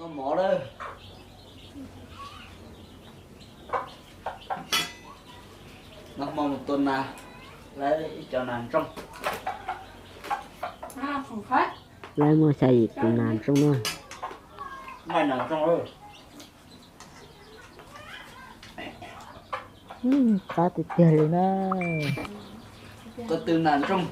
Mov lawm. Noj hmo mus tua nas, lawv ib co nas ntsooj. Lawv muaj xya yim tus nas ntsooj na. Mas nas ntsooj lawm. Qab tiag tiag li na. Ko tw nas ntsooj.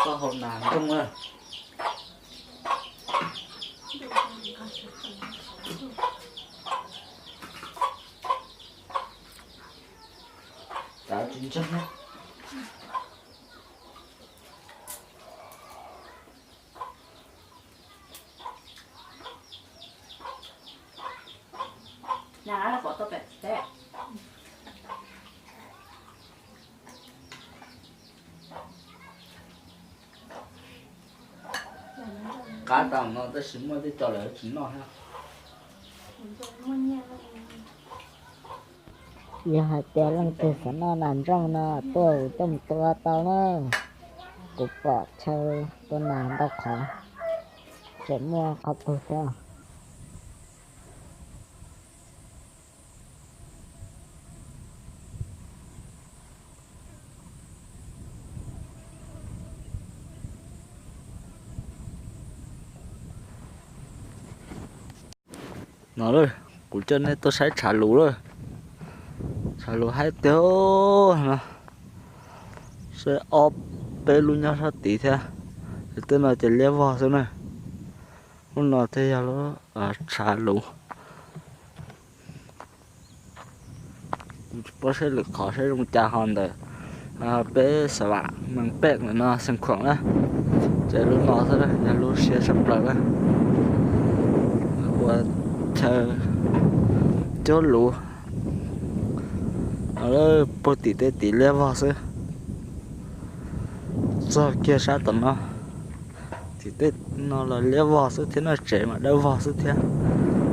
Koj haus nas ntsooj na. Tav tsis ntseeg. Qab tau no tab sis muaj tej co lawv tsis noj thiab. Yog hais tias leej twg xav noj nas ntsooj no tuaj kuv coj mus tua tau na. Kuv pom chaw tua nas ntau qhov, tseem muaj qhov twg thiab. No lawm, kuv coj nej tuaj saib tshav lus lawm. Tshav lus haib tiag no. Saib ob peb lub nyob sab tid thiab. Tej no ces liab vog xwb na. Lub no thiaj yog lub tshav lus. Tsis paub saib lwm qhov saib zoo cas ho ntawm peb Xav Vam Mees Pej ntawm no Xeev Khuam na. Ces lub no xwb yog lub siab tshaj plaws na. Ua chaw cuab luv, puag tim tej tid liab vog xwb. Txog kiag sab tom no, tim tej no los liab vog xwb thiab no, tsev mas dawb vog xwb thiab.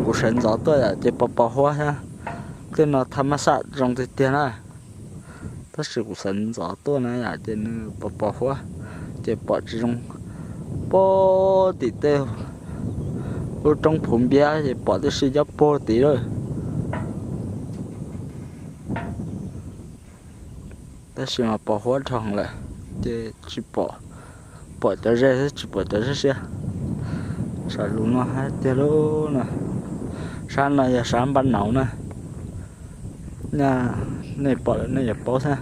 Kuv sawv ntxov tuaj yom ces pos pos huab thiab. Tej no tha mab xaj zoo tiag tiag na. Tab sis kuv sawv ntxov tuaj na yom ces nws pos pos huab, ces pom tsis zoo. Puag tim tej lub roob Phuv Npiab ces pom tib si nyob puag tid lawm. Tab sis mas pos huab dhau lawm, ces tsis pom, pom cov ze xwb tsis pom cov siab siab. Tshav lus no haib tiag lub no. Sab no yog sab Npab Nauv na. Nyaj nej pom lawm nej yuav paub thiab.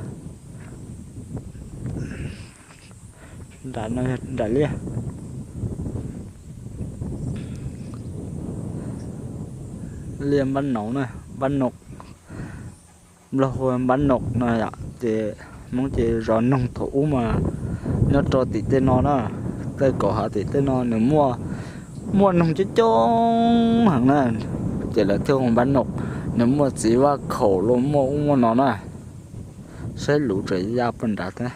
Nram no yog nram liaj, liaj Npab Nauv na, Npab Nauv. Nplog hu Npab Nauv no yom, ces Hmoob ces zos noog thaum ub mas nyob rau tim tej no na. Tej kaum hav tim tej no nws muaj, muaj noog coob coob heev na, ces lawv thiaj hu Npab Nauv. Nws muaj txiv vaj khaum los muaj ub muaj no na. Saib lus tseem ya puag nrad thiab.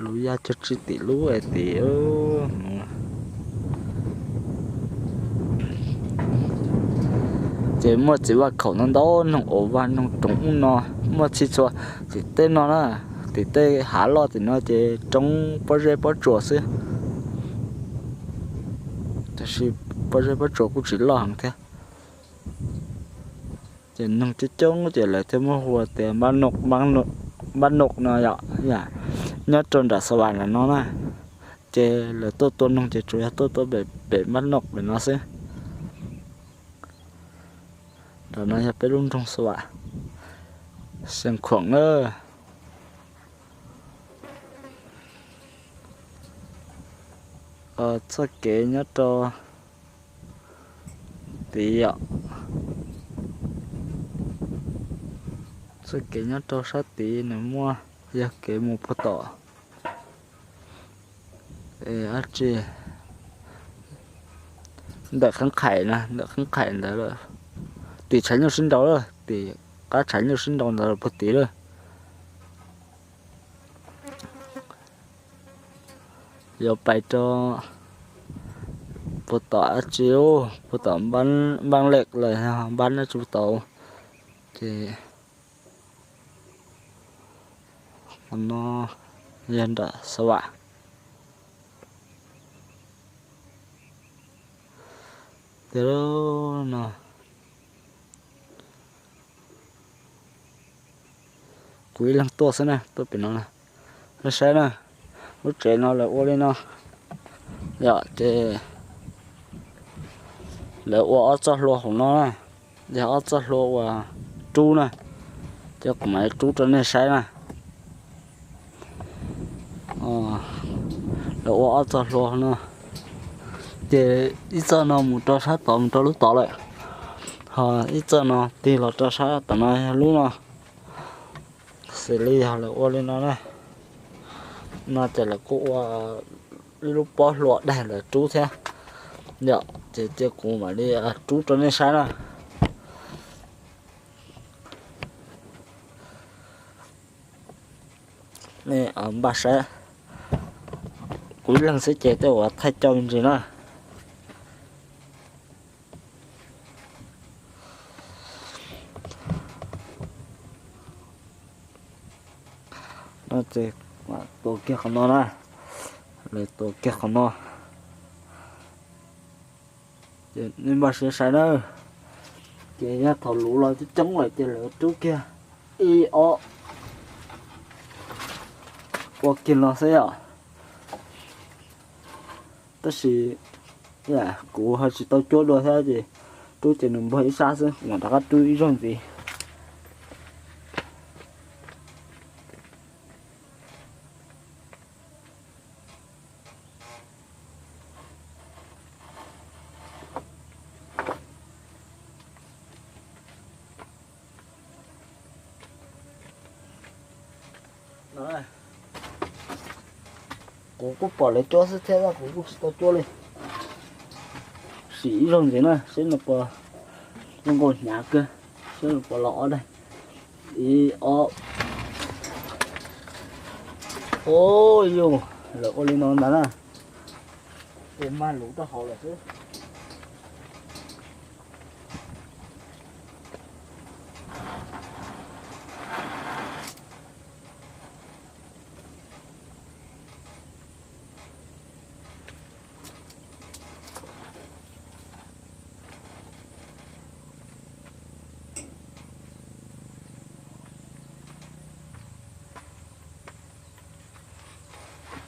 Lus ya cuag tsis tim lub es tim. Ces muaj txiv vaj khaum ntau ntau, noog aus vaj noog roos ub no, muaj txhij txhua tim tej no na. Tim tej hav loj tim no ces roob pob zeb pob tsuas xwb. Tab sis pob zeb pob tsuas kuj tsis loj heev thiab. Ces noog coob coob ces lawv thiaj muab hu tias Npab Nauv, Npab Nauv. Npab Noj no yom, nyob rau nram Xav Vam ntawm no na. Ces lawv tuaj tua noog ces tsuas yog tuaj tua pem Npab Noj pem no xwb. Nram no yog peb lub nroog Xav Vam, Xeev Khuam na. Txoj kev nyob rau tid yom, txoj kev nyob rau sab tid nws muaj yog kev mus puag tom dab tsi, ntawm Qheeb Qhais na, ntawm Qheeb Qhais ntawd lawm. Tim tshav nyuj sib nraus lawm, tim qab tshav nyuj sib nraus ntawd lawm puag tid lawm. Yuav pais rau puag tom dab tsi, puag tom Npab Lem los yog Npab dab tsi puag tod. Ces qhov no yog nram Xav Vam. Tiag no, kuv ib leeg tuaj xwb na, tuaj pem no na. Nej saib na, lub tsev no lawv ua li no yom, ces lawv ua ob txoj hlua hauv no na, yog ob txoj hlua uas rub na, ces kuv mam li rub rau nej saib na. Lawv ua ob txoj hlua no, ces ib txoj no mus rau sab tod mus rau lub tod lawm, ho ib txoj no tig los rau sab tom no yog lub no. Xws li yog lawv ua li no na, no ces lawv kuj ua ib lub pob hlua daig lawv rub thiab yom, ces cia kuv mam li rub rau nej saib na. Nej npaj saib, kuv ib leeg xwb ces tej uas thaij coj me ntsis na. No ces tua kiag qhov no na, lawv tua kiag qhov no. Ces nej npaj siab saib na, ces yog thaum luv los coob coob lawm ces lawv rub kiag ib ob ua kiag no xwb yom. Tab sis kuv ho tsis tau cuab dua thiab ces rub ces nws npog ib sab xwb, kuv mam rov qab rub ib zaug ntxiv. Kuv kuj pom lawv cuab xwb thiab kuv kuj tsis tau cuab li. Sim ib zaug ntxiv na seb nws puas zoo nkaus hnyav kawg, seb nws puas los ob daim. Ib ob. Ua yus, lawv ua li no ntag na. Ces mag luv rau hauv lawm xwb.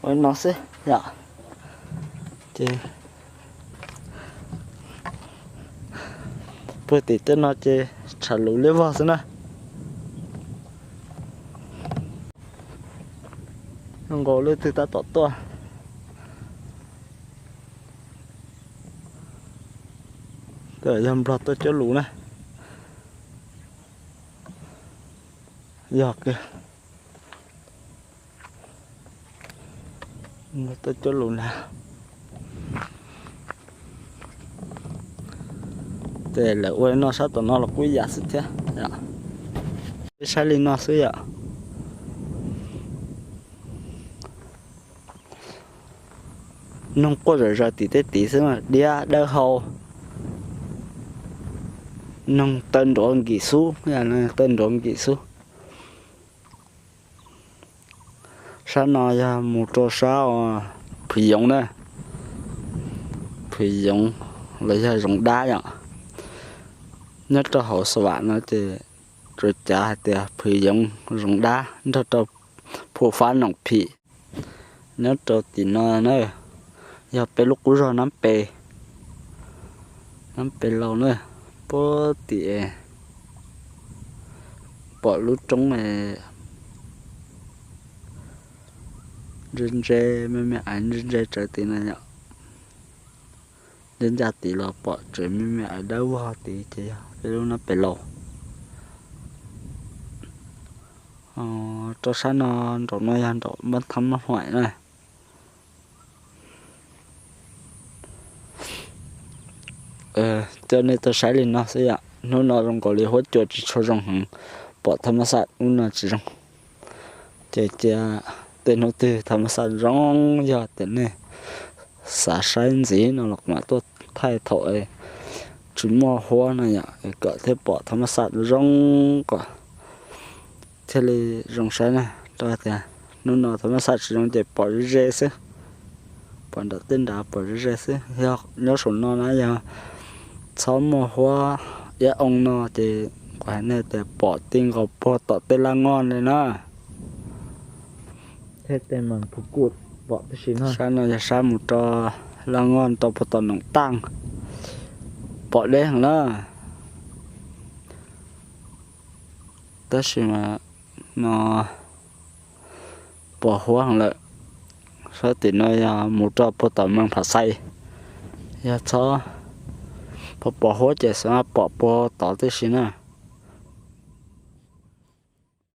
Ua no xwb yom. Ces puag tim tej no ces tshav luv liab vog xwb na. Zoo nkaus leej twg tab tom tuaj. Yog Nplog tuaj cuab luv na. Yog kawg. Tuaj cuab luv na. Ces lawv ua li no sab tom no los kuj ib yam xwb thiab. Peb saib li no xwb yom. Noog quaj zom zaws tim tej tid xwb mas diab dawb hau. Noog taw nruav nkim xub, taw nruav nkim xub. Sab no yog mus rau sab Phwv Yoov na. Phwv Yoov los yog Zoov Dab yom. Nyob rau hauv Xav Vam no ces tsuas cav hais tias Phwv Yoov Zoov Dab nrog rau Phu Fab Noom Phim nyob rau tim no na. Yog peb lub qub zog Nab Pes, Nab Pes Laus na, puag tim pom lub roob ntse ntse, me me aiv ntse ntse tsawv tid na yom. Ncaj ncaj tid los pom tsev me me aiv dawb vog tid ces yog peb lub Nab Pes Laus. Rau sab no, nraum no yog nraum npab thab mab huaim na. Coj nej tuaj saib li no xwb yom. Hnub no zoo nkaus li huab cua tsis tshua zoo heev, pom thab mab xaj ub no tsis zoo. Ces cia tej hnub twg thab mab xaj zoo, yog tias nej xav saib ntxiv no los mam tuaj thaij thaum tsis muaj huab no yom, kom thiaj pom thab mab xaj zoo kom thiaj li zoo saib na. Rau tias hnub no thab mab xaj tsis zoo ces pom ze ze xwb, pom nram tej nrad pom ze ze xwb. Yog nyob saum no na yog txhob muaj huab iab oo no ces kuv hais nej tias pom ti nkaus puag tom tej laj ngoj li na. Thiab tej mas pum kuj pom tib si no. Sab no yog sab mus rau laj ngoj rau puag tom Noom Taaj, pom deb heev na. Tab sis mas no pom huab heev lawm. Sab tim no yog mus rau puag tom Meej Pham Xais, yog txhob pom huab ces xav pom puag tod tib si na.